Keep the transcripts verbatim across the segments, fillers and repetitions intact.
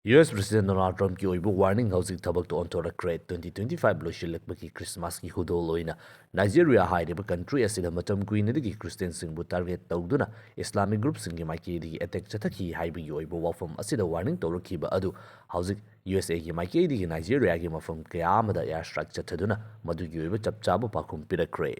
U S President Donald Trumpꯀꯤ ꯑꯣꯏꯕ warning ꯍꯧꯖꯤꯛ ꯊꯕꯛꯇ ꯑꯣꯟꯊꯣꯔꯛꯈ꯭ꯔꯦ꯫ Twenty twenty-five ꯂꯣꯏꯁꯤꯜꯂꯛꯄꯒꯤ Christmasꯀꯤ ꯈꯨꯗꯣꯜ ꯑꯣꯏꯅ ꯅꯥꯏꯖꯦꯔꯤꯌꯥ ꯍꯥꯏꯔꯤꯕ country ꯑꯁꯤꯗ ꯃꯇꯝ ꯀꯨꯏꯅꯗꯒꯤ Christianꯁꯤꯡꯕꯨ target ꯇꯧꯗꯨꯅ Islamic groupꯁꯤꯡꯒꯤ ꯃꯥꯏꯀꯩꯗꯒꯤ attack ꯆꯠꯊꯈꯤ ꯍꯥꯏꯕꯒꯤ ꯑꯣꯏꯕ ꯋꯥꯐꯝ ꯑꯁꯤꯗ warning ꯇꯧꯔꯛꯈꯤꯕ ꯑꯗꯨ ꯍꯧꯖꯤꯛ ꯌꯨ ꯑꯦꯁ ꯑꯦꯒꯤ ꯃꯥꯏꯀꯩꯗꯒꯤ ꯅꯥꯏꯖꯦꯔꯤꯌꯥꯒꯤ ꯃꯐꯝ ꯀꯌꯥ ꯑꯃꯗ air strike ꯆꯠꯊꯗꯨꯅ ꯃꯗꯨꯒꯤ ꯑꯣꯏꯕ ꯆꯞ ꯆꯥꯕ ꯄꯥꯎꯈꯨꯝ ꯄꯤꯔꯛꯈ꯭ꯔꯦ꯫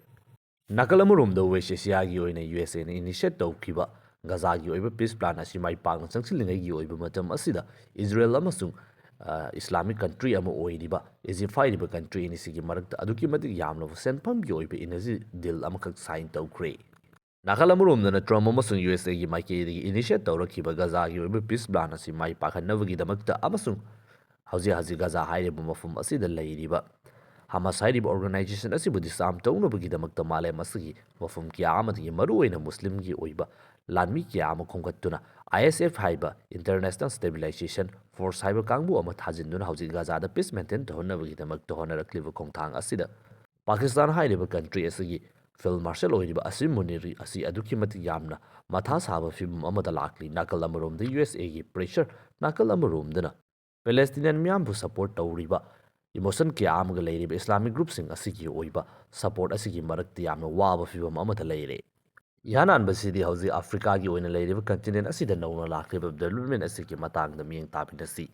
ꯅꯥꯀꯜ ꯑꯃꯔꯣꯝꯗ West Asiaꯒꯤ ꯑꯣꯏꯅ ꯌꯨ ꯑꯦꯁ ꯑꯦꯅ initiate ꯇꯧꯈꯤꯕ ꯒꯖꯥꯒꯤ ꯑꯣꯏꯕ peace plan ꯑꯁꯤ ꯃꯥꯏ ꯄꯥꯛꯅ ꯆꯪꯁꯤꯜꯂꯤꯉꯩꯒꯤ ꯑꯣꯏꯕ ꯃꯇꯝ ꯑꯁꯤꯗ ꯏꯖꯔꯦꯜ ꯑꯃꯁꯨꯡ, ꯑ, Islamic country ꯑꯃ ꯑꯣꯏꯔꯤꯕ ꯏꯖꯤꯞ ꯍꯥꯏꯔꯤꯕ country ꯑꯅꯤꯁꯤꯒꯤ ꯃꯔꯛꯇ ꯑꯗꯨꯛꯀꯤ ꯃꯇꯤꯛ ꯌꯥꯝꯂꯕ ꯁꯦꯟꯐꯝꯒꯤ ꯑꯣꯏꯕ energy deal ꯑꯃꯈꯛ sign ꯇꯧꯈ꯭ꯔꯦ꯫ ꯅꯥꯀꯜ ꯑꯃꯔꯣꯝꯗꯅ ꯇ꯭ꯔꯝꯞ ꯑꯃꯁꯨꯡ ꯌꯨ ꯑꯦꯁ ꯑꯦꯒꯤ ꯃꯥꯏꯀꯩꯗꯒꯤ initiate ꯇꯧꯔꯛꯈꯤꯕ ꯒꯖꯥꯒꯤ ꯑꯣꯏꯕ peace plan ꯑꯁꯤ ꯃꯥꯏ ꯄꯥꯛꯍꯟꯅꯕꯒꯤꯗꯃꯛꯇ ꯑꯃꯁꯨꯡ ꯍꯧꯖꯤꯛ ꯍꯧꯖꯤꯛ ꯒꯖꯥ ꯍꯥꯏꯔꯤꯕ ꯃꯐꯝ ꯑꯁꯤꯗ ꯂꯩꯔꯤꯕ ꯍꯃꯥꯁ ꯍꯥꯏꯔꯤꯕ organization ꯑꯁꯤꯕꯨ disarm ꯇꯧꯅꯕꯒꯤꯗꯃꯛꯇ ꯃꯥꯂꯦꯝ ꯑꯁꯤꯒꯤ ꯃꯐꯝ ꯀꯌꯥ ꯑꯃꯗꯒꯤ ꯃꯔꯨꯑꯣꯏꯅ ꯃꯨꯁꯂꯤꯝꯒꯤ ꯑꯣꯏꯕ ꯂꯥꯟꯃꯤ ꯀꯌꯥ ꯑꯃ ꯈꯣꯝꯒꯠꯇꯨꯅ I S F ꯍꯥꯏꯕ International Stabilization Force ꯍꯥꯏꯕ ꯀꯥꯡꯕꯨ ꯑꯃ ꯊꯥꯖꯤꯟꯗꯨꯅ ꯍꯧꯖꯤꯛ ꯒꯖꯥꯗ peace maintain ꯇꯧꯍꯟꯅꯕꯒꯤꯗꯃꯛꯇ ꯍꯣꯠꯅꯔꯛꯂꯤꯕ ꯈꯣꯡꯊꯥꯡ ꯑꯁꯤꯗ ꯄꯥꯀꯤꯁꯇꯥꯟ ꯍꯥꯏꯔꯤꯕ country ꯑꯁꯤꯒꯤ field marshal ꯑꯣꯏꯔꯤꯕ ꯑꯁꯤꯝ ꯃꯨꯅꯤꯔ ꯑꯁꯤ ꯑꯗꯨꯛꯀꯤ ꯃꯇꯤꯛ ꯌꯥꯝꯅ ꯃꯊꯥ ꯁꯥꯕ ꯐꯤꯕꯝ ꯑꯃꯗ ꯂꯥꯛꯂꯤ꯫ ꯅꯥꯀꯜ ꯑꯃꯔꯣꯝꯗ ꯌꯨ ꯑꯦꯁ ꯑꯦꯒꯤ pressure, ꯅꯥꯀꯜ ꯑꯃꯔꯣꯝꯗꯅ Palestinian ꯃꯤꯌꯥꯝꯕꯨ support ꯇꯧꯔꯤꯕ emotion ꯀꯌꯥ ꯑꯃꯒ ꯂꯩꯔꯤꯕ Islamic groupꯁꯤꯡ ꯑꯁꯤꯒꯤ ꯑꯣꯏꯕ support ꯑꯁꯤꯒꯤ ꯃꯔꯛꯇ ꯌꯥꯝꯅ ꯋꯥꯕ ꯐꯤꯕꯝ ꯑꯃꯗ ꯂꯩꯔꯦ꯫ ꯏꯍꯥꯟ ꯍꯥꯟꯕꯁꯤꯗꯤ ꯍꯧꯖꯤꯛ ꯑꯐ꯭ꯔꯤꯀꯥꯒꯤ ꯑꯣꯏꯅ ꯂꯩꯔꯤꯕ continent ꯑꯁꯤꯗ ꯅꯧꯅ ꯂꯥꯛꯂꯤꯕ development ꯑꯁꯤꯒꯤ ꯃꯇꯥꯡꯗ ꯃꯤꯠꯌꯦꯡ ꯇꯥꯃꯤꯟꯅꯁꯤ꯫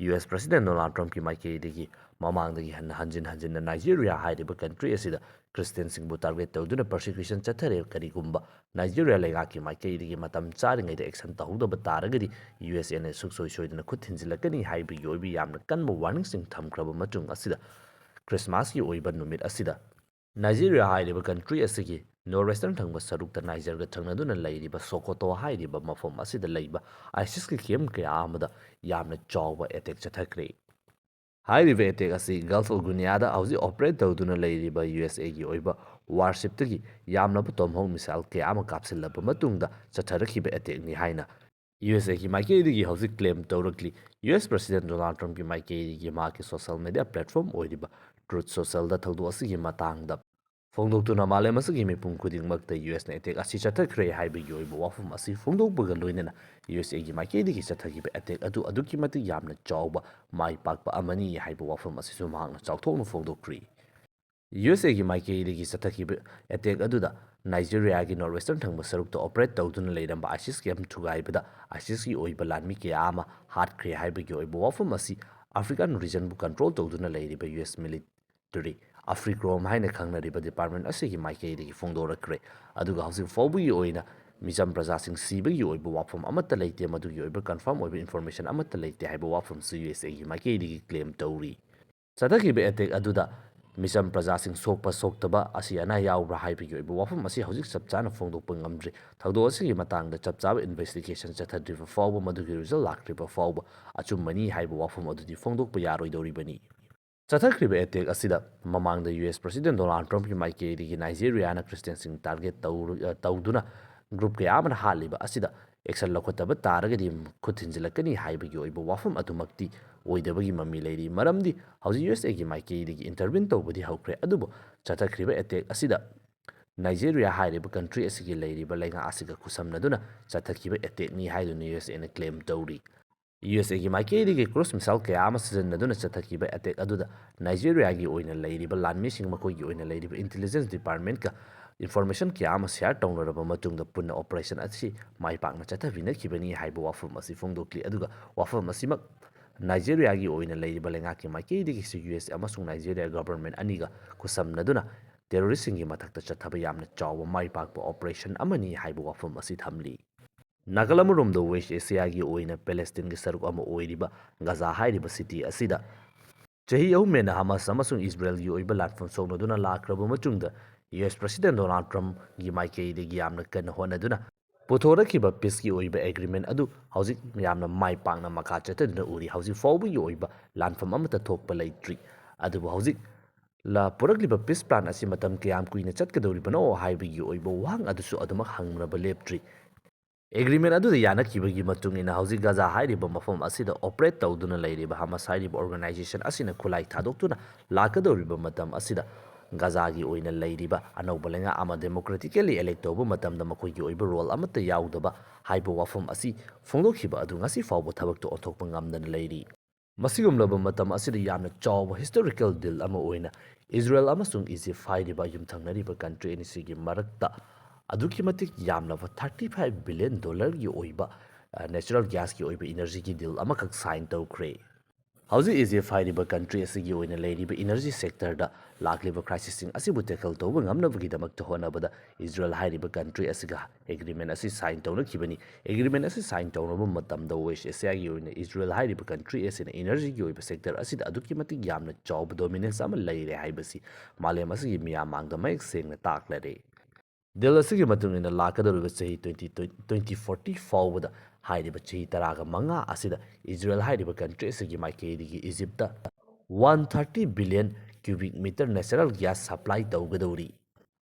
ꯌꯨ ꯑꯦꯁ President Donald Trumpꯀꯤ ꯃꯥꯏꯀꯩꯗꯒꯤ ꯃꯃꯥꯡꯗꯒꯤ ꯍꯟꯅ ꯍꯟꯖꯤꯟ ꯍꯟꯖꯤꯟꯅ ꯅꯥꯏꯖꯦꯔꯤꯌꯥ ꯍꯥꯏꯔꯤꯕ country ꯑꯁꯤꯗ Christianꯁꯤꯡꯕꯨ target ꯇꯧꯗꯨꯅ persecution ꯆꯠꯊꯔꯦ꯫ ꯀꯔꯤꯒꯨꯝꯕ ꯅꯥꯏꯖꯦꯔꯤꯌꯥ ꯂꯩꯉꯥꯛꯀꯤ ꯃꯥꯏꯀꯩꯗꯒꯤ ꯃꯇꯝ ꯆꯥꯔꯤꯉꯩꯗ action ꯇꯧꯍꯧꯗꯕ ꯇꯥꯔꯒꯗꯤ ꯌꯨ ꯑꯦꯁ ꯑꯦꯅ ꯁꯨꯡꯁꯣꯏ ꯁꯣꯏꯗꯅ ꯈꯨꯠ ꯊꯤꯟꯖꯤꯜꯂꯛꯀꯅꯤ ꯍꯥꯏꯕꯒꯤ ꯑꯣꯏꯕ ꯌꯥꯝꯅ ꯀꯟꯕ warningꯁꯤꯡ ꯊꯝꯈ꯭ꯔꯕ ꯃꯇꯨꯡ ꯑꯁꯤꯗ Christmasꯀꯤ ꯑꯣꯏꯕ ꯅꯨꯃꯤꯠ ꯑꯁꯤꯗ ꯅꯥꯏꯖꯦꯔꯤꯌꯥ ꯍꯥꯏꯔꯤꯕ country ꯑꯁꯤꯒꯤ north western ꯊꯪꯕ ꯁꯔꯨꯛꯇ ꯅꯥꯏꯖꯔꯒ ꯊꯪꯅꯗꯨꯅ ꯂꯩꯔꯤꯕ ꯁꯣꯀꯣꯇꯣ ꯍꯥꯏꯔꯤꯕ ꯃꯐꯝ ꯑꯁꯤꯗ ꯂꯩꯕ ISISꯀꯤ camp ꯀꯌꯥ ꯑꯃꯗ ꯌꯥꯝꯅ ꯆꯥꯎꯕ attack ꯆꯠꯊꯈ꯭ꯔꯦ꯫ ꯍꯥꯏꯔꯤꯕ attack ꯑꯁꯤ Gulf of Guineaꯗ ꯍꯧꯖꯤꯛ operate ꯇꯧꯗꯨꯅ ꯂꯩꯔꯤꯕ ꯌꯨ ꯑꯦꯁ ꯑꯦꯒꯤ ꯑꯣꯏꯕ warshipꯇꯒꯤ ꯌꯥꯝꯂꯕ tomahawk missile ꯀꯌꯥ ꯑꯃ ꯀꯥꯞꯁꯤꯜꯂꯕ ꯃꯇꯨꯡꯗ ꯆꯠꯊꯔꯛꯈꯤꯕ attackꯅꯤ ꯍꯥꯏꯅ ꯌꯨ ꯑꯦꯁ ꯑꯦꯒꯤ ꯃꯥꯏꯀꯩꯗꯒꯤ ꯍꯧꯖꯤꯛ claim ꯇꯧꯔꯛꯂꯤ꯫ ꯌꯨ ꯑꯦꯁ President Donald Trumpꯀꯤ ꯃꯥꯏꯀꯩꯗꯒꯤ ꯃꯍꯥꯛꯀꯤ social media platform ꯑꯣꯏꯔꯤꯕ Truth Socialꯗ ꯊꯧꯗꯣꯛ ꯑꯁꯤꯒꯤ ꯃꯇꯥꯡꯗ ꯐꯣꯡꯗꯣꯛꯇꯨꯅ ꯃꯥꯂꯦꯝ ꯑꯁꯤꯒꯤ ꯃꯤꯄꯨꯝ ꯈꯨꯗꯤꯡꯃꯛꯇ ꯌꯨ ꯑꯦꯁꯅ ꯑꯦꯇꯦꯛ ꯑꯁꯤ ꯆꯠꯊꯈ꯭ꯔꯦ ꯍꯥꯏꯕꯒꯤ ꯑꯣꯏꯕ ꯋꯥꯐꯝ ꯑꯁꯤ ꯐꯣꯡꯗꯣꯛꯄꯒ ꯂꯣꯏꯅꯅ ꯌꯨ ꯑꯦꯁ ꯑꯦꯒꯤ ꯃꯥꯏꯀꯩꯗꯒꯤ ꯆꯠꯊꯈꯤꯕ ꯑꯦꯇꯦꯛ ꯑꯗꯨ ꯑꯗꯨꯛꯀꯤ ꯃꯇꯤꯛ ꯌꯥꯝꯅ ꯆꯥꯎꯕ ꯃꯥꯏ ꯄꯥꯛꯄ ꯑꯃꯅꯤ ꯍꯥꯏꯕ ꯋꯥꯐꯝ ꯑꯁꯤꯁꯨ ꯃꯍꯥꯛꯅ ꯆꯥꯎꯊꯣꯛꯅ ꯐꯣꯡꯗꯣꯛꯈ꯭ꯔꯤ꯫ ꯌꯨ ꯑꯦꯁ ꯑꯦꯒꯤ ꯃꯥꯏꯀꯩꯗꯒꯤ ꯆꯠꯊꯈꯤꯕ ꯑꯦꯇꯦꯛ ꯑꯗꯨꯗ ꯅꯥꯏꯖꯦꯔꯤꯌꯥꯒꯤ ꯅꯣꯔꯠ ꯋꯦꯁꯇꯔꯟ ꯊꯪꯕ ꯁꯔꯨꯛꯇ ꯑꯣꯄꯔꯦꯠ ꯇꯧꯗꯨꯅ ꯂꯩꯔꯝꯕ ꯑꯥꯏꯁꯤꯁ ꯀꯦꯝ ꯊꯨꯒꯥꯏꯕꯗ ꯑꯥꯏꯁꯤꯁꯀꯤ ꯑꯣꯏꯕ ꯂꯥꯟꯃꯤ ꯀꯌꯥ ꯑꯃ ꯍꯥꯠꯈ꯭ꯔꯦ ꯍꯥꯏꯕꯒꯤ ꯑꯣꯏꯕ ꯋꯥꯐꯝ ꯑꯁꯤ ꯑꯥꯐ꯭ꯔꯤꯀꯥꯟ ꯔꯤꯖꯟꯕꯨ ꯀꯟꯇ꯭ꯔꯣꯜ ꯇꯧꯗꯨꯅ ꯂꯩꯔꯤꯕ ꯌꯨ ꯑꯦꯁ ꯃꯤꯂꯤꯇꯔꯤ ꯑꯐ꯭ꯔꯤꯀ꯭ꯔꯣꯝ ꯍꯥꯏꯅ ꯈꯪꯅꯔꯤꯕ ꯗꯤꯄꯥꯔꯠꯃꯦꯟ ꯑꯁꯤꯒꯤ ꯃꯥꯏꯀꯩꯗꯒꯤ ꯐꯣꯡꯗꯣꯔꯛꯈ꯭ꯔꯦ꯫ ꯑꯗꯨꯒ ꯍꯧꯖꯤꯛ ꯐꯥꯎꯕꯒꯤ ꯑꯣꯏꯅ ꯃꯤꯆꯝ ꯄ꯭ꯔꯖꯥꯁꯤꯡ ꯁꯤꯕꯒꯤ ꯑꯣꯏꯕ ꯋꯥꯐꯝ ꯑꯃꯠꯇ ꯂꯩꯇꯦ, ꯃꯗꯨꯒꯤ ꯑꯣꯏꯕ ꯀꯟꯐꯥꯔꯝ ꯑꯣꯏꯕ ꯏꯟꯐꯣꯔꯃꯦꯁꯟ ꯑꯃꯠꯇ ꯂꯩꯇꯦ ꯍꯥꯏꯕ ꯋꯥꯐꯝꯁꯨ ꯌꯨ ꯑꯦꯁ ꯑꯦꯒꯤ ꯃꯥꯏꯀꯩꯗꯒꯤ ꯀ꯭ꯂꯦꯝ ꯇꯧꯔꯤ꯫ ꯆꯠꯊꯈꯤꯕ ꯑꯦꯇꯦꯛ ꯑꯗꯨꯗ ꯃꯤꯆꯝ ꯄ꯭ꯔꯖꯥꯁꯤꯡ ꯁꯣꯛꯄ ꯁꯣꯛꯇꯕ ꯑꯁꯤ ꯑꯅꯥ ꯌꯥꯎꯕ꯭ꯔꯥ ꯍꯥꯏꯕꯒꯤ ꯑꯣꯏꯕ ꯋꯥꯐꯝ ꯑꯁꯤ ꯍꯧꯖꯤꯛ ꯆꯞ ꯆꯥꯅ ꯐꯣꯡꯗꯣꯛꯄ ꯉꯝꯗ꯭ꯔꯤ꯫ ꯊꯧꯗꯣꯛ ꯑꯁꯤꯒꯤ ꯃꯇꯥꯡꯗ ꯆꯞ ꯆꯥꯕ ꯏꯟꯚꯦꯁꯇꯤꯒꯦꯁꯟ ꯆꯠꯊꯗ꯭ꯔꯤꯕ ꯐꯥꯎꯕ, ꯃꯗꯨꯒꯤ ꯔꯤꯖꯜ ꯂꯥꯛꯇ꯭ꯔꯤꯕ ꯐꯥꯎꯕ ꯑꯆꯨꯝꯕꯅꯤ ꯍꯥꯏꯕ ꯋꯥꯐꯝ ꯑꯗꯨꯗꯤ ꯐꯣꯡꯗꯣꯛꯄ ꯌꯥꯔꯣꯏꯗꯧꯔꯤꯕꯅꯤ꯫ ꯆꯠꯊꯈ꯭ꯔꯤꯕ ꯑꯦꯇꯦꯛ ꯑꯁꯤꯗ ꯃꯃꯥꯡꯗ ꯌꯨ ꯑꯦꯁ ꯄ꯭ꯔꯁꯤꯗꯦꯟ ꯗꯣꯅꯥꯜꯗ ꯇ꯭ꯔꯝꯞꯀꯤ ꯃꯥꯏꯀꯩꯗꯒꯤ ꯅꯥꯏꯖꯦꯔꯤꯌꯥꯅ ꯈ꯭ꯔꯤꯁꯇꯤꯌꯟꯁꯤꯡ ꯇꯥꯔꯒꯦꯠ ꯇꯧꯔꯨ-, ꯑ, ꯇꯧꯗꯨꯅ ꯒ꯭ꯔꯨꯞ ꯀꯌꯥ ꯑꯃꯅ ꯍꯥꯠꯂꯤꯕ ꯑꯁꯤꯗ ꯑꯦꯛꯁꯟ ꯂꯧꯈꯠꯇꯕ ꯇꯥꯔꯒꯗꯤ ꯈꯨꯠ ꯊꯤꯟꯖꯤꯜꯂꯛꯀꯅꯤ ꯍꯥꯏꯕꯒꯤ ꯑꯣꯏꯕ ꯋꯥꯐꯝ ꯑꯗꯨꯃꯛꯇꯤ ꯑꯣꯏꯗꯕꯒꯤ ꯃꯃꯤ ꯂꯩꯔꯤ꯫ ꯃꯔꯝꯗꯤ ꯍꯧꯖꯤꯛ ꯌꯨ ꯑꯦꯁ ꯑꯦꯒꯤ ꯃꯥꯏꯀꯩꯗꯒꯤ ꯏꯟꯇꯔꯚꯤꯟ ꯇꯧꯕꯗꯤ ꯍꯧꯈ꯭ꯔꯦ, ꯑꯗꯨꯕꯨ ꯆꯠꯊꯈ꯭ꯔꯤꯕ ꯑꯦꯇꯦꯛ ꯑꯁꯤꯗ ꯅꯥꯏꯖꯦꯔꯤꯌꯥ ꯍꯥꯏꯔꯤꯕ ꯀꯟꯇ꯭ꯔꯤ ꯑꯁꯤꯒꯤ ꯂꯩꯔꯤꯕ ꯂꯩꯉꯥꯛ ꯑꯁꯤꯒ ꯈꯨꯠꯁꯝꯅꯗꯨꯅ ꯆꯠꯊꯈꯤꯕ ꯑꯦꯇꯦꯛꯅꯤ ꯍꯥꯏꯗꯨꯅ ꯌꯨ ꯑꯦꯁ ꯑꯦꯅ ꯀ꯭ꯂꯦꯝ ꯇꯧꯔꯤ꯫ ꯌꯨ ꯑꯦꯁ ꯑꯦꯒꯤ ꯃꯥꯏꯀꯩꯗꯒꯤ ꯀ꯭ꯔꯨꯖ ꯃꯤꯁꯥꯏꯜ ꯀꯌꯥ ꯑꯃ ꯁꯤꯖꯤꯟꯅꯗꯨꯅ ꯆꯠꯊꯈꯤꯕ ꯑꯦꯇꯦꯛ ꯑꯗꯨꯗ ꯅꯥꯏꯖꯦꯔꯤꯌꯥꯒꯤ ꯑꯣꯏꯅ ꯂꯩꯔꯤꯕ ꯂꯥꯟꯃꯤꯁꯤꯡ, ꯃꯈꯣꯏꯒꯤ ꯑꯣꯏꯅ ꯂꯩꯔꯤꯕ ꯏꯟꯇꯦꯂꯤꯖꯦꯟꯁ ꯗꯤꯄꯥꯔꯠꯃꯦꯟꯠꯀ ꯏꯟꯐꯣꯔꯃꯦꯁꯟ ꯀꯌꯥ ꯑꯃ ꯁꯤꯌꯥꯔ ꯇꯧꯅꯔꯕ ꯃꯇꯨꯡꯗ ꯄꯨꯟꯅ ꯑꯣꯄꯔꯦꯁꯟ ꯑꯁꯤ ꯃꯥꯏ ꯄꯥꯛꯅ ꯆꯠꯊꯃꯤꯟꯅꯈꯤꯕꯅꯤ ꯍꯥꯏꯕ ꯋꯥꯐꯝ ꯑꯁꯤ ꯐꯣꯡꯗꯣꯛꯂꯤ꯫ ꯑꯗꯨꯒ ꯋꯥꯐꯝ ꯑꯁꯤꯃꯛ ꯅꯥꯏꯖꯦꯔꯤꯌꯥꯒꯤ ꯑꯣꯏꯅ ꯂꯩꯔꯤꯕ ꯂꯩꯉꯥꯛꯀꯤ ꯃꯥꯏꯀꯩꯗꯒꯤꯁꯨ ꯌꯨ ꯑꯦꯁ ꯑꯦ ꯑꯃꯁꯨꯡ ꯅꯥꯏꯖꯦꯔꯤꯌꯥ ꯒꯚꯔꯟꯃꯦꯟꯠ ꯑꯅꯤꯒ ꯈꯨꯠꯁꯝꯅꯗꯨꯅ ꯇꯦꯔꯣꯔꯤꯁ꯭ꯠꯁꯤꯡꯒꯤ ꯃꯊꯛꯇ ꯆꯠꯊꯕ ꯌꯥꯝꯅ ꯆꯥꯎꯕ ꯃꯥꯏ ꯄꯥꯛꯄ ꯑꯣꯄꯔꯦꯁꯟ ꯑꯃꯅꯤ ꯍꯥꯏꯕ ꯋꯥꯐꯝ ꯑꯁꯤ ꯊꯝꯂꯤ꯫ ꯅꯥꯀꯜ ꯑꯃꯔꯣꯝꯗ ꯋꯦꯁ ꯑꯦꯁꯤꯌꯥꯒꯤ ꯑꯣꯏꯅ ꯄꯦꯂꯦꯁꯇꯤꯟꯒꯤ ꯁꯔꯨꯛ ꯑꯃ ꯑꯣꯏꯔꯤꯕ ꯒꯥꯖꯥ ꯍꯥꯏꯔꯤꯕ ꯁꯤꯇꯤ ꯑꯁꯤꯗ ꯆꯍꯤ ꯑꯍꯨꯝ ꯍꯦꯟꯅ ꯍꯃꯥꯁ ꯑꯃꯁꯨꯡ ꯏꯁꯔꯥꯌꯦꯜꯒꯤ ꯑꯣꯏꯕ ꯂꯥꯟꯐꯝ ꯁꯣꯛꯅꯗꯨꯅ ꯂꯥꯛꯈ꯭ꯔꯕ ꯃꯇꯨꯡꯗ ꯌꯨ ꯑꯦꯁ ꯄ꯭ꯔꯁꯤꯗꯦꯟꯠ ꯗꯣꯅꯥꯜꯗ ꯇ꯭ꯔꯝꯞꯀꯤ ꯃꯥꯏꯀꯩꯗꯒꯤ ꯌꯥꯝꯅ ꯀꯟꯅ ꯍꯣꯠꯅꯗꯨꯅ ꯄꯨꯊꯣꯔꯛꯈꯤꯕ ꯄꯤꯁꯀꯤ ꯑꯣꯏꯕ ꯑꯦꯒ꯭ꯔꯤꯃꯦꯟꯠ ꯑꯗꯨ ꯍꯧꯖꯤꯛ ꯌꯥꯝꯅ ꯃꯥꯏ ꯄꯥꯛꯅ ꯃꯈꯥ ꯆꯠꯊꯗꯨꯅ ꯎꯔꯤ꯫ ꯍꯧꯖꯤꯛ ꯐꯥꯎꯕꯒꯤ ꯑꯣꯏꯕ ꯂꯥꯟꯐꯝ ꯑꯃꯠꯇ ꯊꯣꯛꯄ ꯂꯩꯇ꯭ꯔꯤ꯫ ꯑꯗꯨꯕꯨ ꯍꯧꯖꯤꯛ ꯂ-, ꯄꯨꯔꯛꯂꯤꯕ ꯄꯤꯁ ꯄ꯭ꯂꯥꯟ ꯑꯁꯤ ꯃꯇꯝ ꯀꯌꯥꯝ ꯀꯨꯏꯅ ꯆꯠꯀꯗꯧꯔꯤꯕꯅꯣ ꯍꯥꯏꯕꯒꯤ ꯑꯣꯏꯕ ꯋꯥꯍꯪ ꯑꯗꯨꯁꯨ ꯑꯗꯨꯃꯛ ꯍꯪꯅꯕ ꯂꯦꯞꯇ꯭ꯔꯤ꯫ ꯑꯦꯒ꯭ꯔꯤꯃꯦꯟ ꯑꯗꯨꯗ ꯌꯥꯅꯈꯤꯕꯒꯤ ꯃꯇꯨꯡ ꯏꯟꯅ ꯍꯧꯖꯤꯛ ꯒꯥꯖꯥ ꯍꯥꯏꯔꯤꯕ ꯃꯐꯝ ꯑꯁꯤꯗ ꯑꯣꯄꯔꯦꯠ ꯇꯧꯗꯨꯅ ꯂꯩꯔꯤꯕ ꯍꯃꯥꯁ ꯍꯥꯏꯔꯤꯕ ꯑꯣꯔꯒꯅꯥꯏꯖꯦꯁꯟ ꯑꯁꯤꯅ ꯈꯨꯠꯂꯥꯏ ꯊꯥꯗꯣꯛꯇꯨꯅ ꯂꯥꯛꯀꯗꯧꯔꯤꯕ ꯃꯇꯝ ꯑꯁꯤꯗ ꯒꯥꯖꯥꯒꯤ ꯑꯣꯏꯅ ꯂꯩꯔꯤꯕ ꯑꯅꯧꯕ ꯂꯩꯉꯥꯛ ꯑꯃ democratically elect ꯇꯧꯕ ꯃꯇꯝꯗ ꯃꯈꯣꯏꯒꯤ ꯑꯣꯏꯕ role ꯑꯃꯠꯇ ꯌꯥꯎꯗꯕ ꯍꯥꯏꯕ ꯋꯥꯐꯝ ꯑꯁꯤ ꯐꯣꯡꯗꯣꯛꯈꯤꯕ ꯑꯗꯨ ꯉꯁꯤ ꯐꯥꯎꯕ ꯊꯕꯛꯇ ꯑꯣꯟꯊꯣꯛꯄ ꯉꯝꯗꯅ ꯂꯩꯔꯤ꯫ ꯃꯁꯤꯒꯨꯝꯂꯕ ꯃꯇꯝ ꯑꯁꯤꯗ ꯌꯥꯝꯅ ꯆꯥꯎꯕ historical deal ꯑꯃ ꯑꯣꯏꯅ ꯏꯖꯔꯦꯜ ꯑꯃꯁꯨꯡ ꯏꯖꯤꯞ ꯍꯥꯏꯔꯤꯕ ꯌꯨꯝꯊꯪꯅꯔꯤꯕ country ꯑꯅꯤꯁꯤꯒꯤ ꯃꯔꯛꯇ ꯑꯗꯨꯛꯀꯤ ꯃꯇꯤꯛ ꯌꯥꯝꯂꯕ thirty five billion dollar ꯒꯤ ꯑꯣꯏꯕ, ꯑ, natural gas ꯀꯤ ꯑꯣꯏꯕ energy ꯒꯤ deal ꯑꯃꯈꯛ sign ꯇꯧꯈ꯭ꯔꯦ꯫ ꯍꯧꯖꯤꯛ ꯏꯖꯤꯞ ꯍꯥꯏꯔꯤꯕ country ꯑꯁꯤꯒꯤ ꯑꯣꯏꯅ ꯂꯩꯔꯤꯕ energy sector ꯗ ꯂꯥꯛꯂꯤꯕ crisis ꯁꯤꯡ ꯑꯁꯤꯕꯨ tackle ꯇꯧꯕ ꯉꯝꯅꯕꯒꯤꯗꯃꯛꯇ ꯍꯣꯠꯅꯕꯗ ꯏꯖꯔꯦꯜ ꯍꯥꯏꯔꯤꯕ country ꯑꯁꯤꯒ agreement ꯑꯁꯤ sign ꯇꯧꯅꯈꯤꯕꯅꯤ꯫ Agreement ꯑꯁꯤ sign ꯇꯧꯅꯕ ꯃꯇꯝꯗ West Asia ꯒꯤ ꯑꯣꯏꯅ ꯏꯖꯔꯦꯜ ꯍꯥꯏꯔꯤꯕ country ꯑꯁꯤꯅ energy ꯒꯤ ꯑꯣꯏꯕ sector ꯑꯁꯤꯗ ꯑꯗꯨꯛꯀꯤ ꯃꯇꯤꯛ ꯌꯥꯝꯅ ꯆꯥꯎꯕ dominance ꯑꯃ ꯂꯩꯔꯦ ꯍꯥꯏꯕꯁꯤ ꯃꯥꯂꯦꯝ ꯑꯁꯤꯒꯤ ꯃꯤꯌꯥꯝ ꯃꯥꯡꯗ ꯃꯌꯦꯛ ꯁꯦꯡꯅ ꯇꯥꯛꯂꯔꯦ꯫ Deal ꯑꯁꯤꯒꯤ ꯃꯇꯨꯡ ꯏꯟꯅ ꯂꯥꯛꯀꯗꯧꯔꯤꯕ ꯆꯍꯤ twenty, twenty forty ꯐꯥꯎꯕꯗ, ꯍꯥꯏꯔꯤꯕ ꯆꯍꯤ ꯇꯔꯥꯒ ꯃꯉꯥ ꯑꯁꯤꯗ ꯏꯖꯔꯦꯜ ꯍꯥꯏꯔꯤꯕ country ꯑꯁꯤꯒꯤ ꯃꯥꯏꯀꯩꯗꯒꯤ Egypt one thirty billion cubic meter natural gas supply ꯇꯧꯒꯗꯧꯔꯤ꯫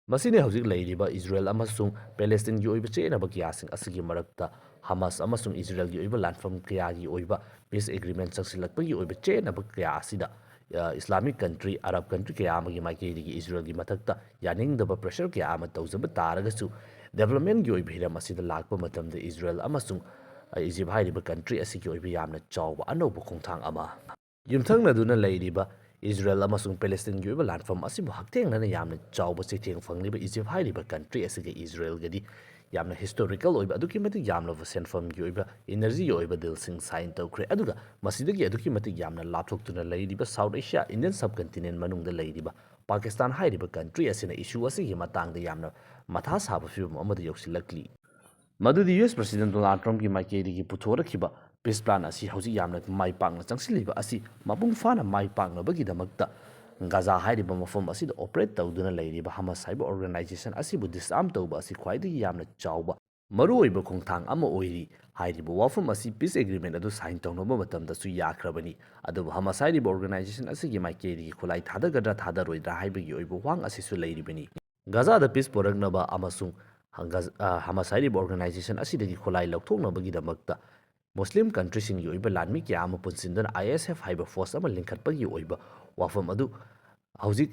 ꯃꯁꯤꯅꯤ ꯍꯧꯖꯤꯛ ꯂꯩꯔꯤꯕ ꯏꯖꯔꯦꯜ ꯑꯃꯁꯨꯡ ꯄꯦꯂꯦꯁꯇꯤꯟꯒꯤ ꯑꯣꯏꯕ ꯆꯌꯦꯠꯅꯕ ꯀꯌꯥꯁꯤꯡ ꯑꯁꯤꯒꯤ ꯃꯔꯛꯇ ꯍꯃꯥꯁ ꯑꯃꯁꯨꯡ ꯏꯖꯔꯦꯜꯒꯤ ꯑꯣꯏꯕ ꯂꯥꯟꯐꯝ ꯀꯌꯥꯒꯤ ꯑꯣꯏꯕ peace agreement ꯆꯪꯁꯤꯜꯂꯛꯄꯒꯤ ꯑꯣꯏꯕ ꯆꯌꯦꯠꯅꯕ ꯀꯌꯥ ꯑꯁꯤꯗ, ꯑ, Islamic country, Arab country ꯀꯌꯥ ꯑꯃꯒꯤ ꯃꯥꯏꯀꯩꯗꯒꯤ ꯏꯖꯔꯦꯜꯒꯤ ꯃꯊꯛꯇ ꯌꯥꯅꯤꯡꯗꯕ pressure ꯀꯌꯥ ꯑꯃ ꯇꯧꯖꯕ ꯇꯥꯔꯒꯁꯨ, development ꯀꯤ ꯑꯣꯏꯕ ꯍꯤꯔꯝ ꯑꯁꯤꯗ ꯂꯥꯛꯄ ꯃꯇꯝꯗ ꯏꯖꯔꯦꯜ ꯑꯃꯁꯨꯡ, ꯑ, ꯏꯖꯤꯞ ꯍꯥꯏꯔꯤꯕ country ꯑꯁꯤꯒꯤ ꯑꯣꯏꯕ ꯌꯥꯝꯅ ꯆꯥꯎꯕ ꯑꯅꯧꯕ ꯈꯣꯡꯊꯥꯡ ꯑꯃ ꯌꯨꯝꯊꯪꯅꯗꯨꯅ ꯂꯩꯔꯤꯕ ꯏꯖꯔꯦꯜ ꯑꯃꯁꯨꯡ ꯄꯦꯂꯦꯁꯇꯤꯟꯒꯤ ꯑꯣꯏꯕ ꯂꯥꯟꯐꯝ ꯑꯁꯤꯕꯨ ꯍꯛꯊꯦꯡꯅꯅ ꯌꯥꯝꯅ ꯆꯥꯎꯕ ꯆꯩꯊꯦꯡ ꯐꯪꯂꯤꯕ ꯏꯖꯤꯞ ꯍꯥꯏꯔꯤꯕ country ꯑꯁꯤꯒ ꯏꯖꯔꯦꯜꯒꯗꯤ ꯌꯥꯝꯅ historical ꯑꯣꯏꯕ, ꯑꯗꯨꯛꯀꯤ ꯃꯇꯤꯛ ꯌꯥꯝꯂꯕ ꯁꯦꯟꯐꯝꯒꯤ ꯑꯣꯏꯕ, energy ꯒꯤ ꯑꯣꯏꯕ deal ꯁꯤꯡ sign ꯇꯧꯈ꯭ꯔꯦ꯫ ꯑꯗꯨꯒ ꯃꯁꯤꯗꯒꯤ ꯑꯗꯨꯛꯀꯤ ꯃꯇꯤꯛ ꯌꯥꯝꯅ ꯂꯥꯞꯊꯣꯛꯇꯨꯅ ꯂꯩꯔꯤꯕ South Asia, Indian subcontinent ꯃꯅꯨꯡꯗ ꯂꯩꯔꯤꯕ ꯄꯥꯀꯤꯁꯇꯥꯟ ꯍꯥꯏꯔꯤꯕ country ꯑꯁꯤꯅ issue ꯑꯁꯤꯒꯤ ꯃꯇꯥꯡꯗ ꯌꯥꯝꯅ ꯃꯊꯥ ꯁꯥꯕ ꯐꯤꯕꯝ ꯑꯃꯗ ꯌꯧꯁꯤꯜꯂꯛꯂꯤ꯫ ꯃꯗꯨꯗꯤ U S President Donald Trump ꯀꯤ ꯃꯥꯏꯀꯩꯗꯒꯤ ꯄꯨꯊꯣꯔꯛꯈꯤꯕ peace plan ꯑꯁꯤ ꯍꯧꯖꯤꯛ ꯌꯥꯝꯅ ꯃꯥꯏ ꯄꯥꯛꯅ ꯆꯪꯁꯤꯜꯂꯤꯕ ꯑꯁꯤ ꯃꯄꯨꯡ ꯐꯥꯅ ꯃꯥꯏ ꯄꯥꯛꯅꯕꯒꯤꯗꯃꯛꯇ ꯒꯥꯖꯥ ꯍꯥꯏꯔꯤꯕ ꯃꯐꯝ ꯑꯁꯤꯗ operate ꯇꯧꯗꯨꯅ ꯂꯩꯔꯤꯕ ꯍꯃꯥꯁ ꯍꯥꯏꯕ organization ꯑꯁꯤꯕꯨ disarm ꯇꯧꯕ ꯑꯁꯤ ꯈ꯭ꯋꯥꯏꯗꯒꯤ ꯌꯥꯝꯅ ꯆꯥꯎꯕ ꯃꯔꯨꯑꯣꯏꯕ ꯈꯣꯡꯊꯥꯡ ꯑꯃ ꯑꯣꯏꯔꯤ꯫ ꯍꯥꯏꯔꯤꯕ ꯋꯥꯐꯝ ꯑꯁꯤ peace agreement ꯑꯗꯨ sign ꯇꯧꯅꯕ ꯃꯇꯝꯗꯁꯨ ꯌꯥꯈ꯭ꯔꯕꯅꯤ꯫ ꯑꯗꯨꯕꯨ ꯍꯃꯥꯁ ꯍꯥꯏꯔꯤꯕ organization ꯑꯁꯤꯒꯤ ꯃꯥꯏꯀꯩꯗꯒꯤ ꯈꯨꯠꯂꯥꯏ ꯊꯥꯗꯒꯗ꯭ꯔꯥ ꯊꯥꯗꯔꯣꯏꯗ꯭ꯔꯥ ꯍꯥꯏꯕꯒꯤ ꯑꯣꯏꯕ ꯋꯥꯍꯪ ꯑꯁꯤꯁꯨ ꯂꯩꯔꯤꯕꯅꯤ꯫ ꯒꯥꯖꯥꯗ peace ꯄꯨꯔꯛꯅꯕ ꯑꯃꯁꯨꯡ ꯒꯥꯖ-, ꯑ, ꯍꯃꯥꯁ ꯍꯥꯏꯔꯤꯕ organization ꯑꯁꯤꯗꯒꯤ ꯈꯨꯠꯂꯥꯏ ꯂꯧꯊꯣꯛꯅꯕꯒꯤꯗꯃꯛꯇ ꯃꯨꯁꯂꯤꯝ country ꯁꯤꯡꯒꯤ ꯑꯣꯏꯕ ꯂꯥꯟꯃꯤ ꯀꯌꯥ ꯑꯃ ꯄꯨꯟꯁꯤꯟꯗꯨꯅ I S F ꯍꯥꯏꯕ force ꯑꯃ ꯂꯤꯡꯈꯠꯄꯒꯤ ꯑꯣꯏꯕ ꯋꯥꯐꯝ ꯑꯗꯨ ꯍꯧꯖꯤꯛ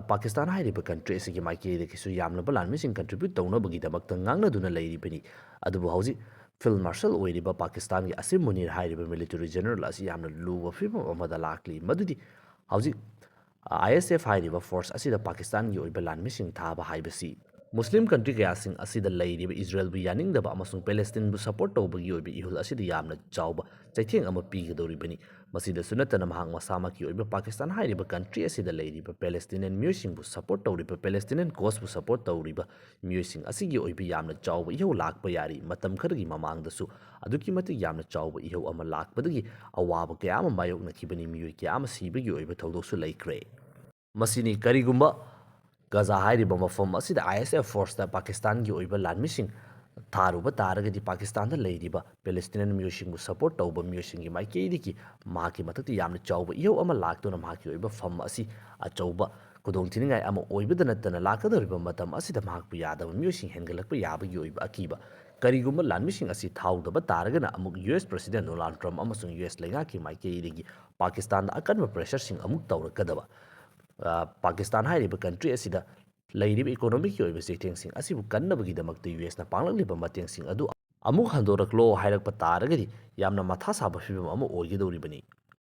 ꯄꯥꯀꯤꯁꯇꯥꯟ ꯍꯥꯏꯔꯤꯕ ꯀꯟꯇ꯭ꯔꯤ ꯑꯁꯤꯒꯤ ꯃꯥꯏꯀꯩꯗꯒꯤꯁꯨ ꯌꯥꯝꯂꯕ ꯂꯥꯟꯃꯤꯁꯤꯡ ꯀꯟꯇ꯭ꯔꯤꯕ꯭ꯌꯨꯠ ꯇꯧꯅꯕꯒꯤꯗꯃꯛꯇ ꯉꯥꯡꯅꯗꯨꯅ ꯂꯩꯔꯤꯕꯅꯤ꯫ ꯑꯗꯨꯕꯨ ꯍꯧꯖꯤꯛ ꯐꯤꯜꯗ ꯃꯥꯔꯁꯜ ꯑꯣꯏꯔꯤꯕ ꯄꯥꯀꯤꯁꯇꯥꯟꯒꯤ ꯑꯁꯤꯝ ꯃꯨꯅꯤꯔ ꯍꯥꯏꯔꯤꯕ ꯃꯤꯂꯤꯇꯔꯤ ꯖꯦꯅꯔꯦꯜ ꯑꯁꯤ ꯌꯥꯝꯅ ꯂꯨꯕ ꯐꯤꯕꯝ ꯑꯃꯗ ꯂꯥꯛꯂꯤ꯫ ꯃꯗꯨꯗꯤ ꯍꯧꯖꯤꯛ ꯑꯥꯏ ꯑꯦꯁ ꯑꯦꯐ ꯍꯥꯏꯔꯤꯕ ꯐꯣꯔꯁ ꯑꯁꯤꯗ ꯄꯥꯀꯤꯁꯇꯥꯟꯒꯤ ꯑꯣꯏꯕ ꯂꯥꯟꯃꯤꯁꯤꯡ ꯊꯥꯕ ꯍꯥꯏꯕꯁꯤ ꯃꯨꯁꯂꯤꯝ ꯀꯟꯇ꯭ꯔꯤ ꯀꯌꯥꯁꯤꯡ ꯑꯁꯤꯗ ꯂꯩꯔꯤꯕ ꯏꯖꯔꯦꯜꯕꯨ ꯌꯥꯅꯤꯡꯗꯕ ꯑꯃꯁꯨꯡ ꯄꯦꯂꯦꯁꯇꯤꯟꯕꯨ ꯁꯄꯣꯔꯠ ꯇꯧꯕꯒꯤ ꯑꯣꯏꯕ ꯏꯍꯨꯜ ꯑꯁꯤꯗ ꯌꯥꯝꯅ ꯆꯥꯎꯕ ꯆꯩꯊꯦꯡ ꯑꯃ ꯄꯤꯒꯗꯧꯔꯤꯕꯅꯤ꯫ ꯃꯁꯤꯗꯁꯨ ꯅꯠꯇꯅ ꯃꯍꯥꯛ ꯃꯁꯥꯃꯛꯀꯤ ꯑꯣꯏꯕ ꯄꯥꯀꯤꯁꯇꯥꯟ ꯍꯥꯏꯔꯤꯕ ꯀꯟꯇ꯭ꯔꯤ ꯑꯁꯤꯗ ꯂꯩꯔꯤꯕ ꯄꯦꯂꯦꯁꯇꯤꯅꯤꯌꯟ ꯃꯤꯑꯣꯏꯁꯤꯡꯕꯨ ꯁꯄꯣꯔꯠ ꯇꯧꯔꯤꯕ, ꯄꯦꯂꯦꯁꯇꯤꯅꯤꯌꯟ ꯀꯣꯁꯄꯨ ꯁꯄꯣꯔꯠ ꯇꯧꯔꯤꯕ ꯃꯤꯑꯣꯏꯁꯤꯡ ꯑꯁꯤꯒꯤ ꯑꯣꯏꯕ ꯌꯥꯝꯅ ꯆꯥꯎꯕ ꯏꯍꯧ ꯂꯥꯛꯄ ꯌꯥꯔꯤ꯫ ꯃꯇꯝ ꯈꯔꯒꯤ ꯃꯃꯥꯡꯗꯁꯨ ꯑꯗꯨꯛꯀꯤ ꯃꯇꯤꯛ ꯌꯥꯝꯅ ꯆꯥꯎꯕ ꯏꯍꯧ ꯑꯃ ꯂꯥꯛꯄꯗꯒꯤ ꯑꯋꯥꯕ ꯀꯌꯥ ꯑꯃ ꯃꯥꯌꯣꯛꯅꯈꯤꯕꯅꯤ꯫ ꯃꯤꯑꯣꯏ ꯀꯌꯥ ꯑꯃ ꯁꯤꯕꯒꯤ ꯑꯣꯏꯕ ꯊꯧꯗꯣꯛꯁꯨ ꯂꯩꯈ꯭ꯔꯦ꯫ ꯃꯁꯤꯅꯤ, ꯀꯔꯤꯒꯨꯝꯕ ꯒꯖꯥ ꯍꯥꯏꯔꯤꯕ ꯃꯐꯝ ꯑꯁꯤꯗ ꯑꯥꯏ ꯑꯦꯁ ꯑꯦꯐ ꯐꯣꯔꯁꯇ ꯄꯥꯀꯤꯁꯇꯥꯟꯒꯤ ꯑꯣꯏꯕ ꯂꯥꯟꯃꯤꯁꯤꯡ ꯊꯥꯔꯨꯕ ꯇꯥꯔꯒꯗꯤ, ꯄꯥꯀꯤꯁꯇꯥꯟꯗ ꯂꯩꯔꯤꯕ ꯄꯦꯂꯦꯁꯇꯤꯅꯤꯌꯟ ꯃꯤꯑꯣꯏꯁꯤꯡꯕꯨ ꯁꯄꯣꯔꯠ ꯇꯧꯕ ꯃꯤꯑꯣꯏꯁꯤꯡꯒꯤ ꯃꯥꯏꯀꯩꯗꯒꯤ ꯃꯍꯥꯛꯀꯤ ꯃꯊꯛꯇ ꯌꯥꯝꯅ ꯆꯥꯎꯕ ꯏꯍꯧ ꯑꯃ ꯂꯥꯛꯇꯨꯅ ꯃꯍꯥꯛꯀꯤ ꯑꯣꯏꯕ ꯐꯝ ꯑꯁꯤ ꯑꯆꯧꯕ ꯈꯨꯗꯣꯡꯊꯤꯅꯤꯡꯉꯥꯏ ꯑꯃ ꯑꯣꯏꯕꯗ ꯅꯠꯇꯅ, ꯂꯥꯛꯀꯗꯧꯔꯤꯕ ꯃꯇꯝ ꯑꯁꯤꯗ ꯃꯍꯥꯛꯄꯨ ꯌꯥꯗꯕ ꯃꯤꯑꯣꯏꯁꯤꯡ ꯍꯦꯟꯒꯠꯂꯛꯄ ꯌꯥꯕꯒꯤ ꯑꯣꯏꯕ ꯑꯀꯤꯕ꯫ ꯀꯔꯤꯒꯨꯝꯕ ꯂꯥꯟꯃꯤꯁꯤꯡ ꯑꯁꯤ ꯊꯥꯎꯗꯕ ꯇꯥꯔꯒꯅ, ꯑꯃꯨꯛ ꯌꯨ ꯑꯦꯁ ꯄ꯭ꯔꯁꯤꯗꯦꯟ ꯗꯣꯅꯥꯜꯗ ꯇ꯭ꯔꯝꯞ ꯑꯃꯁꯨꯡ ꯌꯨ ꯑꯦꯁ ꯂꯩꯉꯥꯛꯀꯤ ꯃꯥꯏꯀꯩꯗꯒꯤ ꯄꯥꯀꯤꯁꯇꯥꯟꯗ ꯑꯀꯟꯕ ꯄ꯭ꯔꯦꯁꯔꯁꯤꯡ ꯑꯃꯨꯛ ꯇꯧꯔꯛꯀꯗꯕ꯫ ꯑ, ꯄꯥꯀꯤꯁꯇꯥꯟ ꯍꯥꯏꯔꯤꯕ ꯀꯟꯇ꯭ꯔꯤ ꯑꯁꯤꯗ ꯂꯩꯔꯤꯕ ꯏꯀꯣꯅꯣꯃꯤꯛꯀꯤ ꯑꯣꯏꯕ ꯆꯩꯊꯦꯡꯁꯤꯡ ꯑꯁꯤꯕꯨ ꯀꯟꯅꯕꯒꯤꯗꯃꯛꯇ ꯌꯨ ꯑꯦꯁꯅ ꯄꯥꯡꯂꯛꯂꯤꯕ ꯃꯇꯦꯡꯁꯤꯡ ꯑꯗꯨ ꯑꯃꯨꯛ ꯍꯟꯗꯣꯔꯛꯂꯣ ꯍꯥꯏꯔꯛꯄ ꯇꯥꯔꯒꯗꯤ, ꯌꯥꯝꯅ ꯃꯊꯥ ꯁꯥꯕ ꯐꯤꯕꯝ ꯑꯃ ꯑꯣꯏꯒꯗꯧꯔꯤꯕꯅꯤ꯫